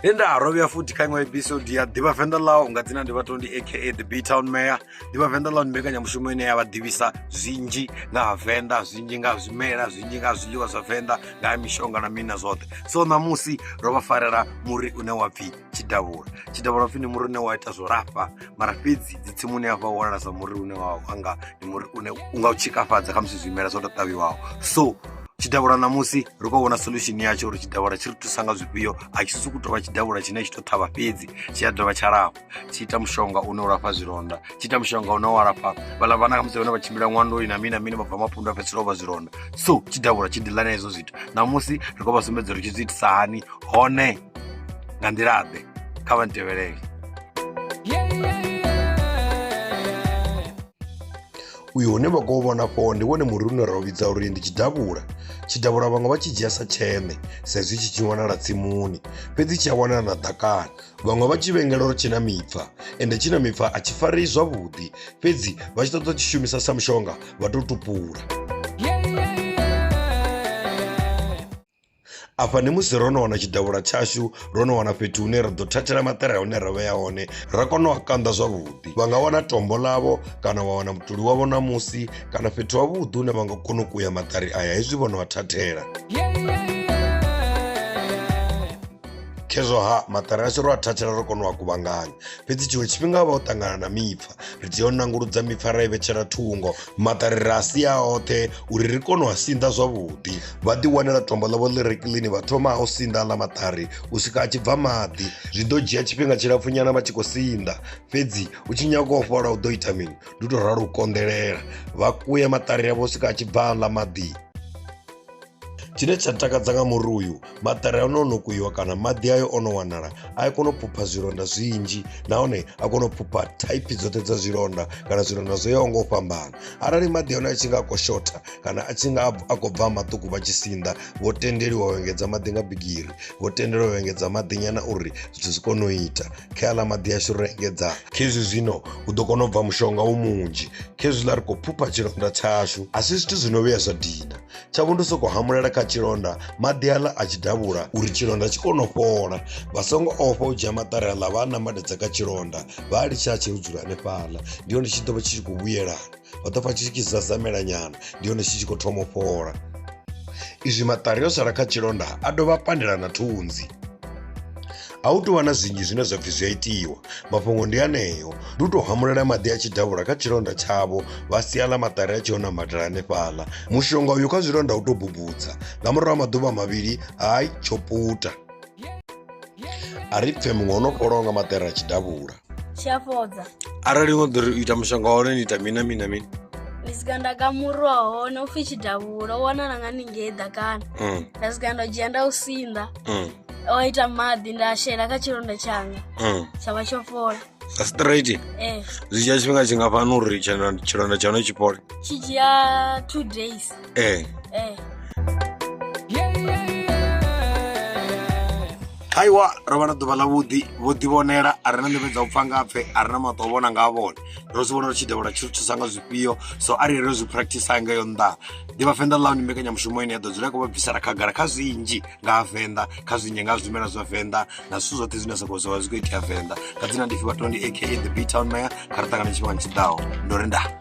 He nda ro vhuya futhi kha iṅwe episode ya Ḓivha Venḓa Ḽau nga dzina ndi Vhatondi aka The B Town Mayor. Ḓivha Venḓa Ḽau ndi mbekanyamushumo ine ya vha ḓivhisa zwinzhi nga ha Venḓa, zwinzhi nga ha zwimela, zwinzhi nga ha zwiḽiwa zwa Venḓa, nga ha mishonga na mini na zwoṱhe. So ṋamusi ro vha farela muri une wa pfhi tshidavhula. Tshidavhula pfhi ndi muri une wa ita zwo lafha mara fhedzi dzi tsimuni hafha u wanala sa muri une wa wanga ndi muri une u nga u tshikafhadza khamusi zwimela zwo to ṱavhiwaho. So tshidavhula ṋamusi ri khou vhona solution yatsho uri tshidavhula tshi ri thusa nga zwifhio a tshi sokou tou vha tshidavhula tshine tshi to ṱhavha fhedzi tshi a dovha tsha lafha tshi ita mushonga une u lafha zwilonda tshi ita mushonga une wa lafha vhaḽa vhana khamusi vhane vha tshimbila ṅwandoni na mini na mini vha bva mapundu a fhedzisela o vha zwilonda. So tshidavhula tshi ḓiḽa na hezwo zwithu ṋamusi ri khou vha sumbedza uri tshi zwi itisa hani hone nga nḓila ḓe kha vha ntevhelele. Uyu hune vha khou vhona afho ndi wone muri une ra u vhidza uri ndi tshidavhula. Tshidavhula vhaṅwe vha tshi dzhia sa tsheṋe sa izwi tshi tshi wanala tsimuni fhedzi tshi a wanala na ḓakani. Vhaṅwe vha tshi vhengela uri tshi na mipfa ende tshi na mipfa a tshi farei zwavhuḓi fhedzi vha tshi ṱoḓa u tshi shumisa sa mushonga vha tou tupula. Afha ndi musi ro no wana tshidavhula tshashu ro no wana fhethu hune ra ḓo thathela maṱari a hune ra vhea hone ra kona u a kanḓa zwavhuḓi. Vha nga wana tombo ḽavho kana wa wana mutuli wavho ṋamusi kana fhethu havhuḓi hune vha nga kona u kuya maṱari aya hezwi vho no a thathela. Khezwo ha maṱari ashu ro a thathela ro kona u a kuvhanganya fhedzi tshiṅwe tshifhinga vha u ṱangana na mipfa ri tea u nanguludza mipfa ra i vhetshela thungo maṱari ra a sia oṱhe uri ri kone u a sinḓa zwavhuḓi. Vha ḓi wanela tombo ḽavho ḽi re kiḽini vha thoma u sinḓa aḽa maṱari u swika a tshi bva maḓi. Zwi ḓo dzhia tshifhinga tshilapfu nyana vha tshi khou sinḓa fhedzi u tshi nyaga u fhola u ḓo ita mini ndi u tou ralo u konḓelela vha kuya maṱari avho u swika a tshi bva aḽa maḓi. Tshine tsha ntakadza nga muri uyu maṱari a hone ono kuyiwa kana maḓi ayo ono wanala a kona u phupha zwilonda zwinzhi nahone a kona u phupha type dzoṱhe dza zwilonda kana zwilonda zwo yaho nga u fhambana. Arali maḓi a hone a tshi nga a khou shotha kana a tshi nga a khou bva maṱuku vha tshi sinḓa vho tendeliwa u engedza maḓi nga bigiri, vho tendeliwa u engedza maḓi nyana uri zwithu zwi kone u ita. Khe aḽa maḓi ashu ro engedza khezwi zwino hu ḓo kona u bva mushonga u munzhi khezwiḽa ri khou phupha tshilonda tshashu. A si zwithu zwi no vhuya zwa dina. Tshavho ndi u sokou hamulela kha tshilonda maḓi aḽa a tshi davhula uri tshilonda tshi kone u fhola. Vha songo ofha u dzhia maṱari aḽa vha a nambatedza kha tshilonda vha a litsha a tshi dzula hanefhaḽa ndi hone tshi ḓo vha tshi tshi khou vhuyelana vha ḓo pfha tshi tshi zazamela nyana ndi hone tshi tshi khou thoma u fhola. Izwi maṱari o sala kha tshilonda a dovha a pandela na thunzi. A hu tou vha na zwinzhi zwine zwa pfhi zwi a itiwa mafhungo ndi aneo ndi u tou hamulela maḓi a tshi davhula kha tshilonda tshavho vha sia ḽa maṱari a tshi o nambatela hanefhaḽa. Mushonga uyu kha zwilonda u tou bubudza nga murahu ha maḓuvha mavhili hai tsho puta. A ri pfhe muṅwe o no fholaho nga maṱari a tshidavhula. Tshi a fhodza. Arali ngo ḓo ri u ita mushonga wa hone ni ita mini na mini na mini? Ndi swika nda ka muri wa hone u pfhi tshidavhula u wanala nga haningei ḓakani. Nda swika nda dzhia nda u sinḓa. O ita maḓi nda shela kha tshilonda tshanga tsha vha tsho fhola. Sa straight? Ee. Zwi dzhia tshifhinga tshingafhani uri tshilonda tsha hone tshi fhole? Tshi dzhia 2 days. Ee. Ee. Aiwa ro vha na ḓuvha ḽavhuḓi vho ḓivhonela a re na nḓevhe dza u pfa nga pfe a re na maṱo o vhona nga a vhone ro zwi vhona uri tshidavhula tshi ri thusa nga zwifhio so arali ro zwi practice nga yo nnḓa Ḓivha Venḓa Ḽau ndi mbekanyamushumo ine ya ḓo dzula i khou vha bvisela khagala kha zwinzhi nga ha Venḓa kha zwinzhi nga ha zwimela zwa Venḓa na zwithu zwoṱhe zwine zwa khou zwa vha zwi khou itea Venḓa nga dzina ndi Fhi Vhatondi aka The B Town Mayor kha ri ṱangane tshifhingani tshiḓaho ndo ri ndaa.